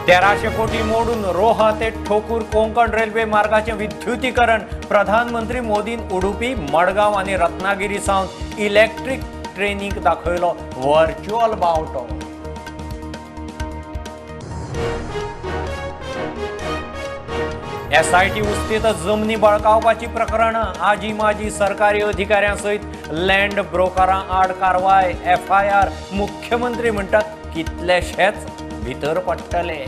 1300 कोटी मोडून रोहा ते ठोकूर कोंकण रेल्वे मार्गाचे विद्युतीकरण. प्रधानमंत्री मोदीन उडुपी, मडगांव आनी रत्नागिरी सावन इलेक्ट्रीक ट्रेनीक दाखयलो व्हर्च्युअल बावटो. एसआयटी उस्तीत जमनी बळकावपाची प्रकरणां. आजी माजी सरकारी अधिकाऱ्यां सयत लँड ब्रोकरां आड कारवाय. एफआयआर. मुख्यमंत्री म्हणटात कितलेशेच भितर पडटले.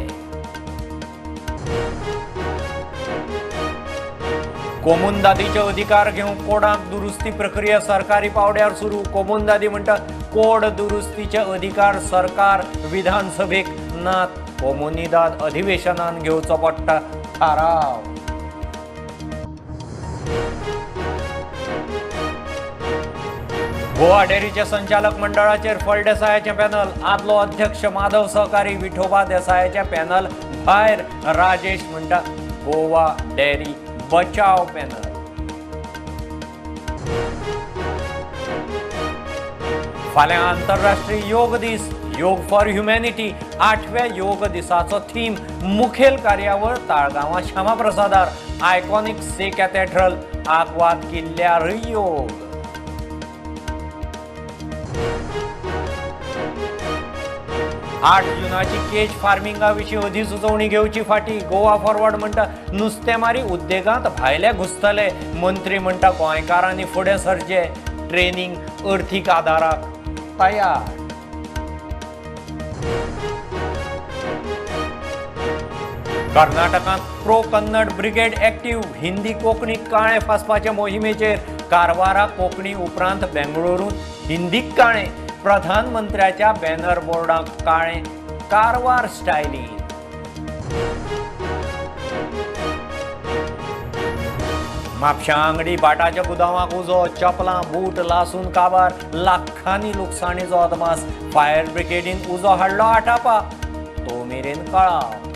कोमुंदादीचे अधिकार घेवंक कोडाक दुरुस्ती प्रक्रिया सरकारी पावड्यार सुरू. कोमुंदादी म्हणटा कोड दुरुस्तीचे अधिकार सरकार विधानसभेक नात. कोमुनिदाद अधिवेशनान घेवचो पडटा थाराव. गोवा डेअरीच्या संचालक मंडळाचेर फळदेसायाचें पॅनल. आदलो अध्यक्ष माधव सहकारी विठोबा देसायाचें पॅनल भायर. राजेश म्हणटा गोवा डेअरी बचाव पॅनल. फाल्यां आंतरराष्ट्रीय योग दीस. योग फॉर ह्युमॅनिटी. 8व्या योग दिसाचो थीम. मुखेल कार्यावळ ताळगांवां श्यामाप्रसादार. आयकॉनिक से कॅथेड्रल आगवाद किल्ल्यारय योग. आठ जुनाची केज फार्मिंगा विशीं अधिसुचोवणी घेवची फाटी. गोवा फॉरवर्ड म्हणटा नुस्तेमारी उद्देगांत भायले घुसतले. मंत्री म्हणटा गोंयकारांनी फुडें सरचे. ट्रेनिंग अर्थीक आदाराक तयार. कर्नाटकांत pro Kannada brigade active. Hindi Konkani काळें फासपाचे मोहिमेचेर. कारवारा कोंकणी उपरांत बेंगळुरूंत हिंदीक काळें. प्रधानमंत्र्याच्या बॅनर बोर्डाक काळें कारवार स्टायलीन. म्हापशां आंगडी बाटाच्या गुदांवाक उजो. चपलां बूट लासून काबार. लाखांनी लुकसाणीचो अदमास. फायर ब्रिगेडीन उजो हाडलो आटापा. तो मेरेन कळाव.